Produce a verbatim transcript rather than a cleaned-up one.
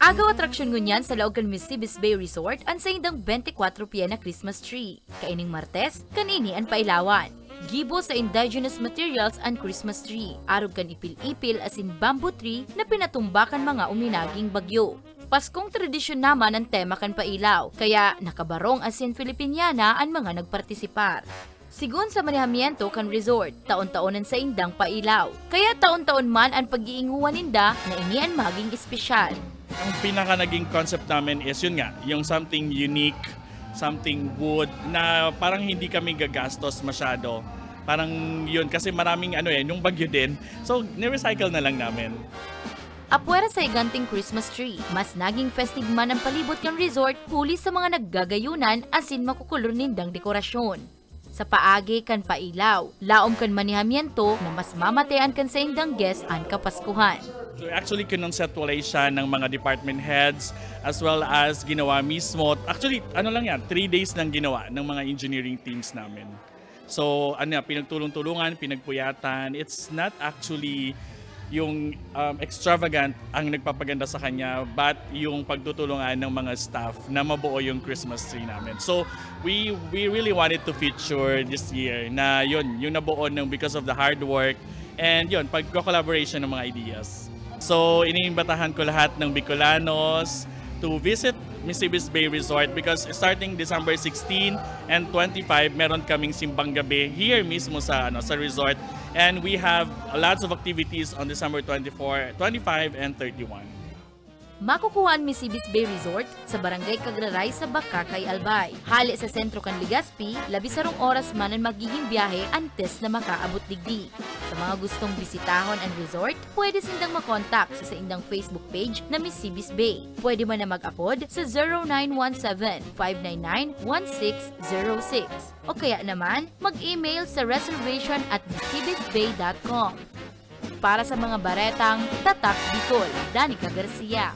Agaw atraksyon ngunyan sa laog kan Misibis Bay Resort an saindang twenty-four pie na Christmas tree. Kaining Martes, kanini an pailawan. Gibo sa indigenous materials an Christmas tree, arog kan ipil-ipil asin bamboo tree na pinatumba kan mga uminaging bagyo. Paskong tradisyon naman an tema kan pailaw, kaya nakabarong asin Filipiniana an mga nagpartisipar. Sigon sa manehamiento kan resort, taon-taon an saindang pailaw. Kaya taon-taon man an pag-iingowan ninda na ini an maging espesyal. Ang pinaka naging concept namin is yun nga, yung something unique, something wood na parang hindi kami gagastos masyado. Parang yun, kasi maraming ano eh, nung bagyo din. So, ni-recycle na lang namin. Apwera sa higanting Christmas tree, mas naging festive man ang palibot kan resort huli sa mga naggagayunan asin makukulor nindang dekorasyon. Sa paagi kan pailaw, laom kan manehamiento na mas mamatean kan saindang guest an Kapaskuhan. So actually, kinonceptualize siya ng mga department heads as well as ginawa mismo. Actually, ano lang yan, three days lang ginawa ng mga engineering teams namin. So, ano yan, pinagtulong-tulungan, pinagpuyatan. It's not actually yung um, extravagant ang nagpapaganda sa kanya, but yung pagtutulungan ng mga staff na mabuo yung Christmas tree namin. So, we we really wanted to feature this year na yun, yung nabuo ng because of the hard work and yun, pagko-collaboration ng mga ideas. So, iniimbitahan ko lahat ng Bicolanos to visit Misibis Bay Resort because starting December sixteen and twenty-five, meron kaming simbang gabi here mismo sa ano sa resort. And we have lots of activities on December twenty-four, twenty-five, and thirty-one. Makukuha an Misibis Bay Resort sa Barangay Cagraray sa Bacacay, Albay. Hale sa sentro kan Legazpi, labis sarong oras man an magiging biyahe antes na makaabot digdi. Sa mga gustong bisitahon an resort, pwede sindang makontak sa saindang Facebook page na Misibis Bay. Pwede man na mag-apod sa zero nine one seven, five nine nine, one six zero six. O kaya naman, mag-email sa reservation at misibisbay dot com. Para sa mga baretang Tatak Bicol, Danica Garcia.